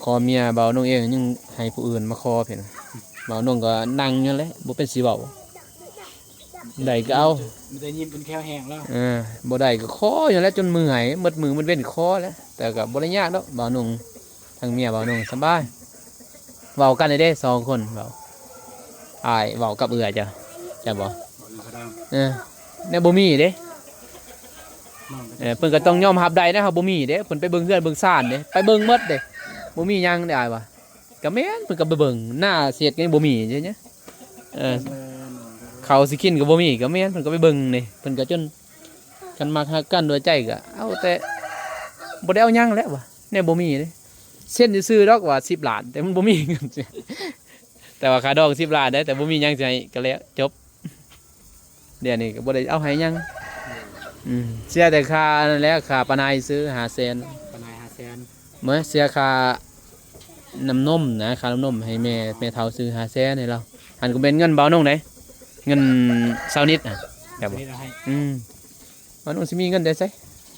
ຂໍເມຍເບົານົງເອງຍັງໃຫ້ຜູ້ອື່ນມາຂໍເພິ່ນ ເບົານົງກໍນັ່ງຢູ່ແຫຼະ ບໍ່ເປັນຊິເວົ້າ. ໄດ້ກໍເອົາ ມີແຕ່ຍິ້ມຈົນແຂ້ວແຫ້ງແລ້ວ ເອີ ບໍ່ໄດ້ກໍຂໍຢູ່ແຫຼະ ຈົນເມື່ອຍ ໝົດມື້ໝົດເວັນຂໍແຫຼະ ແຕ່ກໍບໍ່ໄດ້ຍາກດອກ ບ່າວນົງ ທັງເມຍບ່າວນົງສະບາຍ ເວົ້າກັນໄດ້ເດ້ສອງຄົນ ເວົ້າ ອ້າຍເວົ້າກັບເອື້ອຍເຈົ້າ ເຈົ້າບໍ່ ເອີ ແນວບໍ່ມີເດ້ ເອີ ເພິ່ນກໍຕ້ອງຍອມຮັບໄດ້ນະ ເຮົາບໍ່ມີເດ້ ເພິ່ນໄປເບິ່ງເຮືອນເບິ່ງຊານເດ້ ໄປເບິ່ງໝົດເດ້ ບໍ່ມີຫຍັງເດ້ ອ້າຍວ່າ ກໍແມ່ນ ເພິ່ນກໍໄປເບິ່ງ ໜ້າເສດກໍຍັງບໍ່ມີຢູ່ເດ້ ເອີ ເຂົ້າຊິກິນກໍບໍ່ມີ ກໍແມ່ນ ເພິ່ນກໍໄປເບິ່ງເດ້ ເພິ່ນກໍຈົນ ຄັນມັກຮັກກັນດ້ວຍໃຈກໍເອົາແຕ່ ບໍ່ໄດ້ເອົາຫຍັງແຫຼະວ່າ ແນວບໍ່ມີເດ້ ເຊັນຊື່ໆດອກວ່າສິບລ້ານ ແຕ່ມັນບໍ່ມີເງິນ ແຕ່ວ່າຄ່າດອງສິບລ້ານເດ້ ແຕ່ບໍ່ມີຫຍັງຊິໃຫ້ ກໍແລ້ວ ຈົບ. ດຽວນີ້ກໍບໍ່ໄດ້ເອົາໃຫ້ຫຍັງ ອືມ ເສຍແຕ່ຄ່ານັ້ນແຫຼະ ຄ່າປານາຍຊື້ຫ້າແສນ ປານາຍຫ້າແສນ ເມື່ອເສຍຄ່ານ້ຳນົມນະ ຄ່ານ້ຳນົມໃຫ້ແມ່ ແມ່ເຖົ້າຊື້ຫ້າແສນໃຫ້ລາວ ຫັ້ນກໍແມ່ນເງິນບ່າວນົງເດ້ ເງິນຊາວນິດນະ ເອົາໃຫ້ ອືມ ບ່າວນົງຊິມີເງິນແຕ່ໃສ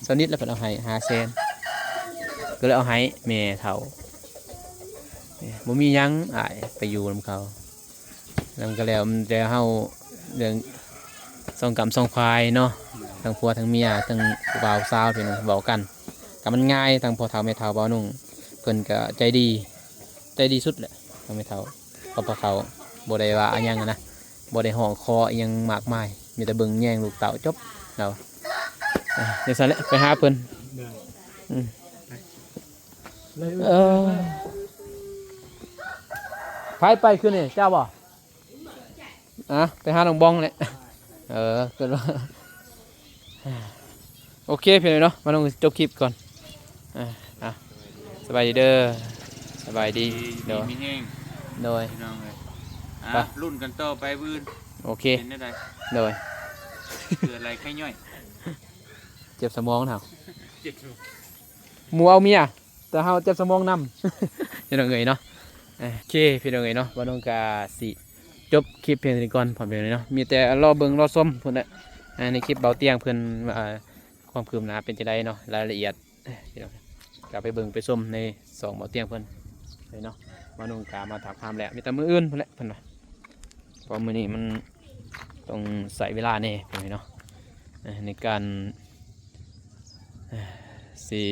ຊາວນິດລະເພິ່ນເອົາໃຫ້ຫ້າແສນ ກໍເລີຍເອົາໃຫ້ແມ່ເຖົ້າ ບໍ່ມີຫຍັງ ອ້າຍໄປຢູ່ນຳເຂົາ ນຳກໍແລ້ວ ແຕ່ເຮົາເລື່ອງສອງກຳສອງຝ່າຍເນາະ ທັງຜົວທັງເມຍ ທັງຜູ້ບ່າວສາວ ພີ່ນ້ອງ ເວົ້າກັນກໍມັນງ່າຍ ທັງພໍ່ເຖົ້າແມ່ເຖົ້າ ບ່າວນົງເພິ່ນກໍໃຈດີ ໃຈດີສຸດແຫຼະ ທັງແມ່ເຖົ້າກັບພໍ່ເຖົ້າ ບໍ່ໄດ້ວ່າອີ່ຫຍັງນະ ບໍ່ໄດ້ຮ້ອງຂໍອີ່ຫຍັງມາກມາຍ ມີແຕ່ເບິ່ງແຍງລູກເຕົ້າ ຈົບ ລາວ ອ່າ ຈັ່ງຊັ້ນແຫຼະ ໄປຫາເພິ່ນ ເດີ ອືມ ເອີ ໃຜໄປຄືນນີ້ ເຈົ້າບໍ່? ອ່ະ ໄປຫານ້ອງບອງແຫຼະ ເອີ ເກີດວ່າ ໂອເຄ ພີ່ນ້ອງເນາະ ມາລົງຈົບຄລິບກ່ອນ ອ່າ ອ່ະ ສະບາຍດີເດີ ສະບາຍດີ ດີ ໂດຍ ມີແຮງ ໂດຍ ພີ່ນ້ອງເອີຍ ອ່ະ ໄປ ລຸ້ນກັນຕໍ່ໄປມື້ອື່ນ ໂອເຄ ເປັນແນວໃດ ໂດຍ ເກີດອະໄລໄຂ້ຍ່ອຍ ເຈັບສະໝອງເຮົາ ເຈັບສະໝອງ ໝູ່ເອົາເມຍ ແຕ່ເຮົາເຈັບສະໝອງນຳ ພີ່ນ້ອງເອີຍເນາະ ໂອເຄ ພີ່ນ້ອງເອີຍເນາະ ບ່າວນົງກະຊິຈົບຄລິບພຽງເທົ່ານີ້ກ່ອນ ພ້ອມພຽງນີ້ເນາະ ມີແຕ່ລໍເບິ່ງລໍຊົມພຸ້ນແຫຼະ ອ່າ ໃນຄລິບບ່າວຕຽງເພິ່ນວ່າ ຄວາມຄືບໜ້າເປັນຈັ່ງໃດເນາະ ລາຍລະອຽດ ພີ່ນ້ອງ ກະໄປເບິ່ງໄປຊົມໃນຊ່ອງບ່າວຕຽງເພິ່ນເລີຍເນາະ ບ່າວນົງກະມາຖາມຄວາມແຫຼະ ມີແຕ່ມື້ອື່ນພຸ້ນແຫຼະເພິ່ນວ່າ ເພາະມື້ນີ້ມັນຕ້ອງໃຊ້ເວລາແດ່ ພີ່ນ້ອງເນາະ ໃນການ ຊິ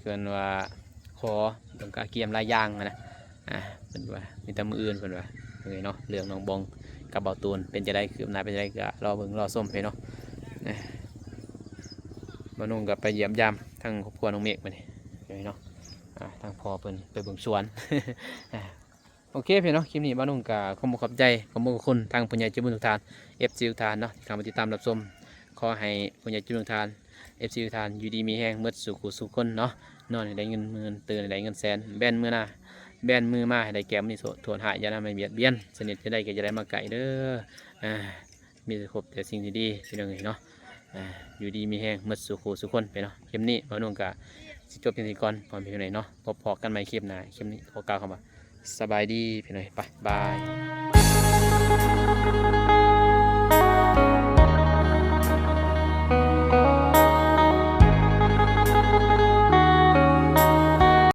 ເອີ້ນວ່າຂໍ ຕ້ອງກະກຽມຫຼາຍຢ່າງຫັ້ນນະ ອ່າ ເພິ່ນວ່າມີແຕ່ມື້ອື່ນເພິ່ນວ່າ ເອີຍເນາະ ເລື່ອງນ້ອງບອງກັບບ່າວຕູນເປັນຈັ່ງໃດ ຄືບໜ້າເປັນຈັ່ງໃດ ກະລໍເບິ່ງລໍຊົມເພິ່ນເນາະ ບ່າວນົງກະໄປຢ້ຽມຢາມທາງຄອບຄົວນ້ອງເມກມື້ນີ້ ເອີຍເນາະ ອ່າ ທາງພໍ່ເພິ່ນໄປເບິ່ງສວນ ໂອເຄ ພີ່ນ້ອງເນາະ ຄລິບນີ້ບ່າວນົງກະຂໍຂອບໃຈ ຂອບຄຸນທາງຜູ້ໃຫຍ່ໃຈບຸນທຸກທ່ານ ເອັຟຊີ ທຸກທ່ານເນາະ ທີ່ເຂົ້າມາຕິດຕາມຮັບຊົມ ຂໍໃຫ້ຜູ້ໃຫຍ່ໃຈບຸນທຸກທ່ານ ເອັຟຊີ ທຸກທ່ານ ຢູ່ດີມີແຮງໝົດສູ່ຄູ່ສູ່ຄົນເນາະ ນອນໃຫ້ໄດ້ເງິນໝື່ນ ຕື່ນໃຫ້ໄດ້ເງິນແສນ ແບນມືໜ້າ ແບນມືມາໃຫ້ໄດ້ແກ້ວມະນີໂຊດ ໂທດຮ້າຍຢ່ານຳມາບຽດບຽນ ສະເໜັດຈັ່ງໃດກໍຢ່າໄດ້ມາໃກ້ເດີ ອ່າ ມີແຕ່ພົບແຕ່ສິ່ງທີ່ດີ ພີ່ນ້ອງເອີຍເນາະ ອ່າ ຢູ່ດີມີແຮງໝົດສູ່ຄູ່ສູ່ຄົນໄປເນາະ. ຄລິບນີ້ບ່າວໜຸ່ງກະຊິຈົບພຽງເທົ່ານີ້ກ່ອນ ພໍ່ແມ່ພີ່ນ້ອງເນາະ. ພົບພໍ້ກັນໃໝ່ຄລິບໜ້າ. ຄລິບນີ້ຂໍກ່າວຄຳວ່າ ສະບາຍດີພີ່ນ້ອງ ໄປ ບາຍ.